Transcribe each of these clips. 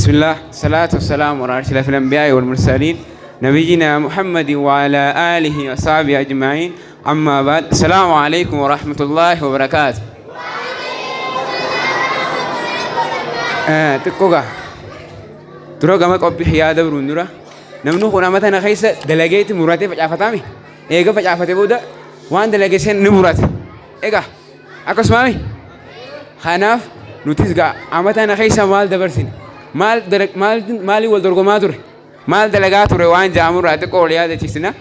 بسم الله الصلاة والسلام على أشرف الأنبياء والمرسلين نبينا محمد وعلى آله وصحبه أجمعين أما بعد السلام عليكم ورحمة الله وبركاته. Xiqqoo gaa dura gama qophii yaada biruun dura namni kun amma tana keessa dalageetti muratee facaafataami eega facaafate booda waan dalage sen ni murate egaa akkasumaami. Kanaaf nutis gaa amma tana keessa maal dabarsine, maal maaliin wal dorgomaa ture, maal dalagaa ture waan ja'amurraa xiqqoo wal yaadachiisna.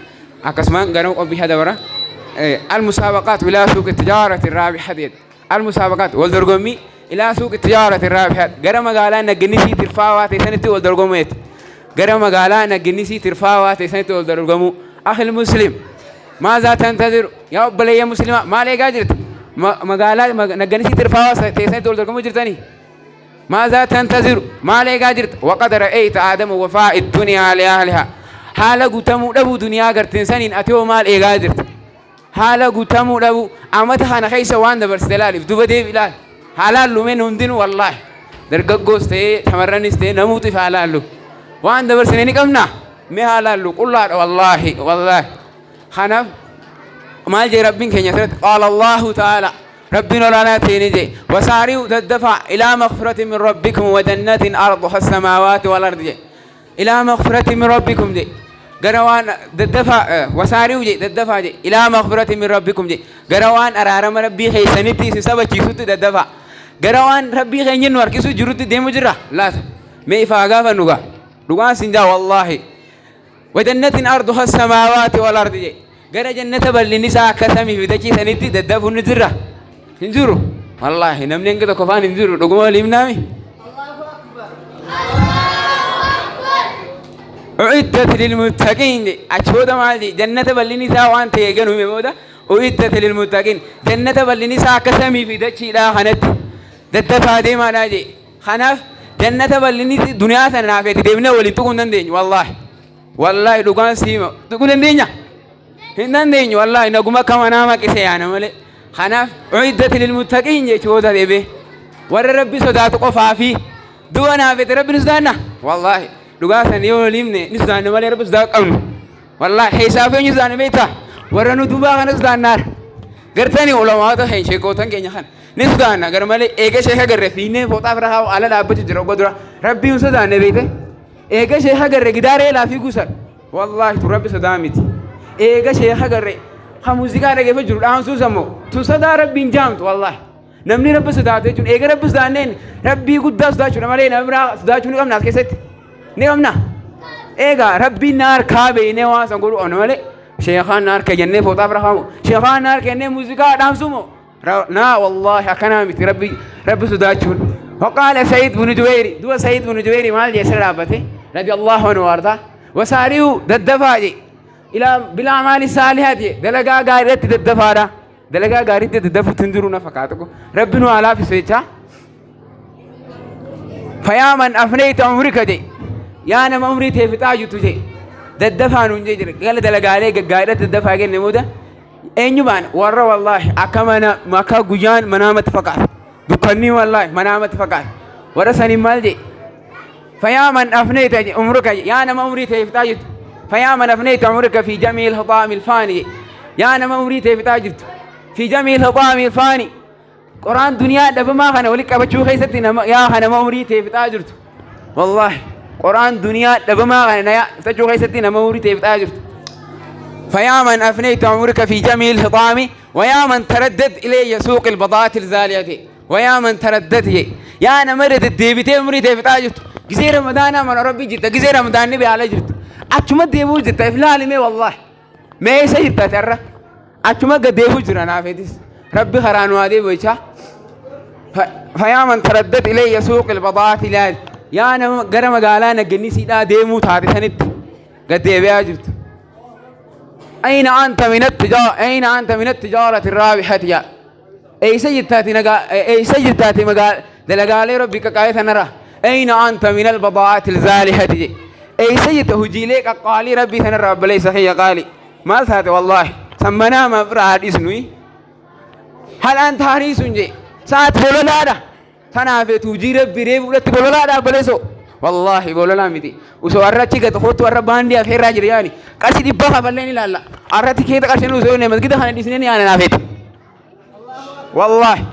Akkasumaan gara qophii dabara. المسابقات إلى سوق التجارة الرابحة jedha. المسابقات wal dorgommii إلى سوق التجارة الرابحة gara magaalaa nagginnisii tirfaawaa ta'e sanitti wal dorgomeeti. Gara magaalaa nagginnisii tirfaawaa ta'e sanitti wal dorgomuu. أخي المسلم ماذا تنتظر? Yaa obboleeyyan muslimaa, maal eegaa jirta? Magaalaa nagganisii tirfaawaa ta'e sanitti wal dorgomuu jirtanii? ماذا تنتظر? Maal eegaa jirta? وقد رأيت عدم وفاء الدنيا لأهلها. Haala guutamuu dhabuu duniyaa garteen saniin ati hoo maal eegaa jirta? Haala guutamuu dhabuu amata kana keessa waan dabarsite ilaaliif duba deebi ilaali. Haalaan lumeen hundinuu, wallaahi, dargaggoos ta'ee shamarranis ta'ee namuutu ifa haalaallu. Waan dabarsine ni qabna. Mee haalaallu qullaadha, wallaahi wallaahi. Kanaaf maal jee Rabbiin keenya asirratti? قال الله تعالى, Rabbiin olaanaa ta'e ni jee: وسارعوا, daddafaa, إلى مغفرة من ربكم وجنة عرضها السماوات والأرض jee. إلى مغفرة من ربكم jee, gara waan daddafaa. وسارعوا jee, daddafaa jee. إلى مغفرة من ربكم jee, gara waan araarama Rabbii keessanitti isin sabachiisutti daddafaa. Gara waan Rabbii keenya nu harkisuu jirutti deemu jirra laata? Mee ifaa gaafa nugaa dhugaan sin jaa, wallaahi. وجنة عرضها السماوات والأرض jee, gara jannata bal'inni isaa akka samii fi dachii sanitti daddafuun ni jirra. Hin jiru, wallaahi, namni hanga tokko faan hin jiru. Dhuguma waliif naami. أعدت للمتقين achi booda maal jee? Jannata bal'inni isaa waan ta'e ganume booda أعدت للمتقين, jannata bal'inni isaa akka samii fi dachiidhaa kanatti daddafaa deemaadhaa jee. Kanaaf jannata bal'inni duniyaa sana naafeeti deemnee waliin tuquu hin dandeenyu, wallaahi wallaahi. Dhugaan siima, tuquu dandeenya hin dandeenyu, wallaahi. Naguma akka manaa maqise yaana malee. Kanaaf أعدت للمتقين jechuudha deebee warra Rabbi sodaatu qofaa fi du'a naafete. Rabbi ni sodaanna, wallaahi. Dhugaa san yoo waliimne ni sodaanna malee Rabbi sodaa qabnu, wallaahi. Heesaaf eenyu sodaanna beektaa? Warra nu duubaa kana sodaannaara. Gartanii ulamaata keenya, sheekootan keenya kana ni sodaanna gar malee. Eega sheeka garre fiinnee fooxaa bira haa ala dhaabbachuu jira. Ogga dura Rabbii hin sodaanne beekte. Eega sheeka garre gidaaree laafii guusan, wallaahi, tu Rabbi sodaa miti. Eega sheeka garre ha muuziqaa dhageeffa jiru dhaamsuus ammoo tun sodaa Rabbiin jaamtu, wallaahi. Namni Rabbi sodaatu jechuun eega Rabbi sodaanneen Rabbii guddaa sodaachuudha malee nama biraa sodaachuu ni qabna? As keessatti ni qabna. Egaa Rabbiin na harkaa beeknee waan san godhuu qabna malee sheekaan na harka jennee fooxaa bira kaamu, sheekaan na harka jennee muuziqaa dhaamsuu moo naa, wallaahi, akkanaa miti Rabbi sodaachuun. وقال سعيد بن جبير, دو سعيد بن جبير maal jee sirra dhaabbate رضي الله عنه وأرضاه? وسارعوا, daddafaa jee, إلى بالأعمال الصالحات dalagaa gaariitti daddafaadha. Dalagaa gaariitti daddafuutti hin jiru na fakkaatu. Rabbi nu haa laafisu jecha. فيا من أفنيت عمرك jee, yaa nama umrii tee fixaa jirtu jee, daddafaa nuun jee jira. Gala dalagaalee gaggaariidatti daddafaa kenne booda eenyu baan warra, wallaahi, akka mana akka guyyaan manaamatti fakkaata dukkanni, wallaahi, manaamatti fakkaata. Warra saniin maal jee? فيا من أفنيت عمرك, yaa nama umrii tee fixaa jirtu. فيا من أفنيت عمرك في جمع الحطام الفاني, yaa nama umrii tee fixaa jirtu في جمع الحطام الفاني, qoraan duniyaa dhabamaa kana walitti qabachuu keessatti nama, yaa nama umrii tee fixaa jirtu, wallaahi, qoraan duniyaa dhabamaa kana fixachuu keessatti nama umrii tee fixaa jirtu. فيا من أفنيت عمرك في جمع الحطام ويا من تردد إلي سوق البضاعة الزالية ويا من تردد, yaa nama deddeebitee umrii tee fixaa jirtu, gisee Ramadaanaa mana Rabbii jirta, gisee Ramadaanni bi'aala jirtu, achuma deebuu jirta. If laalimee, wallaahi, mee eessa jirta ati har'a? Achuma gad deebuu jira. Naafeetis Rabbi karaa nu haa deebi'u jechaa. فيا من تردد إلي سوق البضاعة ilaali, yaa nama gara magaalaa naggannisiidhaa deemuu taate sanitti gad deebi'aa jirtu. أين أنت من التجارة؟ أين أنت من التجارة الرابحة? يا eessa jirtaati nagaa? Eessa jirtaati magaa dalagaalee Rabbi qaqaa'ee sanarra? أين أنت من البضاعة الزالحة? Eessa jirta hojiilee qaqqaalii Rabbii sanarra? Obboleessa kiyya qaali, maal taate? Wallaahi, sammanaa ma bira haa dhiisnu. هل أنت حريص jee sa'aat bololaadha tanaafeetu hojii Rabbi reefuudhatti bololaadha. Obboleessoo, Wallaahi bololaa miti. Osoo har'a achi gad kootu har'a baandii afeerraa jira yaani. Qarshii dhibbaa kafallee ni ilaalla. Har'a tikeeta qarshii nu osoo hin masgida kana dhiisnee ni yaana naafeeti. Wallaahi.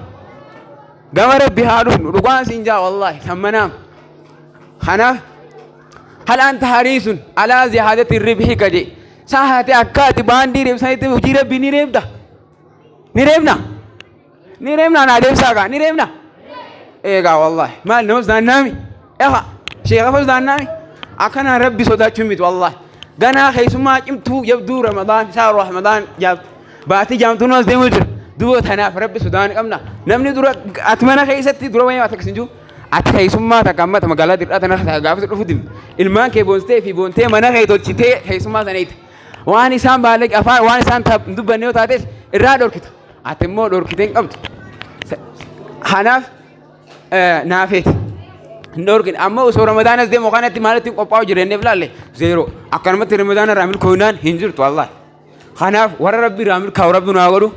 Gama rabbi haa dhufnu dhugaan siin jaa wallaahi sammanaam. Kanaaf hal anta hariisun alaa ziyaadati ribhi ka jee. Sahaate akka ati baandii reebsanitti hojii rabbii ni reebda. Ni reebna. Ni reebna naa deebisaa gaa ni reebna. Eegaa wallaahi maal nama sodaannaami. Eha sheeka sodaannaami. Akkanaan rabbi sodaachuu miti wallaahi. Ganaa keessummaa cimtuu jabduu Ramadaan isaa Ramadaan jaabtu. Baatii jaamtuun as deemuu jira. Duba tanaaf rabbi sodaan qabna. Namni dura ati mana keessatti dura wayii takka sin jiru. Ati keessummaa takka amma magaalaa dirqaa tana gaafa dhufu dimta. Ilmaan kee boonstee fi boontee mana kee tolchitee keessummaa sana eegta. Waan isaan baalee afaan waan isaan hin dubbanne yoo taates irraa dhorkita. Ati immoo dhorkitee hin qabdu. Kanaaf naafeeti. Hin dhorkine. Amma osoo Ramadaanas deemu kanatti maalitti qophaa'u jira inni ilaalle zeeroo. Akkanumatti Ramadaana irraa milkooynaan hin jirtu wallaahi. Kanaaf warra rabbi irraa milkaa'u rabbi nu haa godhu.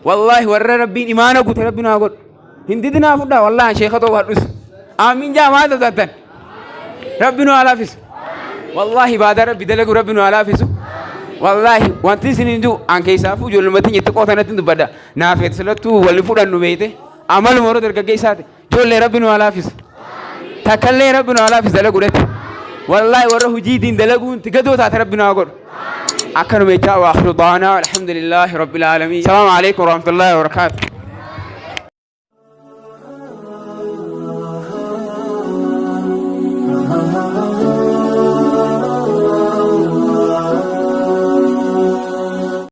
Wallaahi warra rabbiin imaana guute rabbi nu haa godhu. Hin didinaa fudhaa wallaahi sheeka ta'uu hadhus. Aamiin jaa maal taatan. Rabbi nu haa laafisu. Wallaahi ibaadaa rabbi dalagu rabbi nu haa laafisu. Wallaahi wanti isin hin jiru an keessaafuu ijoollumatti xiqqoo tanatti hin dubbadha. Naaf silattuu wal fudhannu beeyte amaluma warra dargaggeessaati. Ijoollee rabbi nu haa laafisu. Takkallee rabbi nu haa laafisu dalaguudhatti. Wallaahi warra hojii diin dalaguun gadoo taate rabbi nu haa godhu. Akkanuma jechaa wa akhiru da'wanaa alhamdulillaahi rabbil aalamiin. Salaamu alaikum warahmatullaahi wabarakaatuh.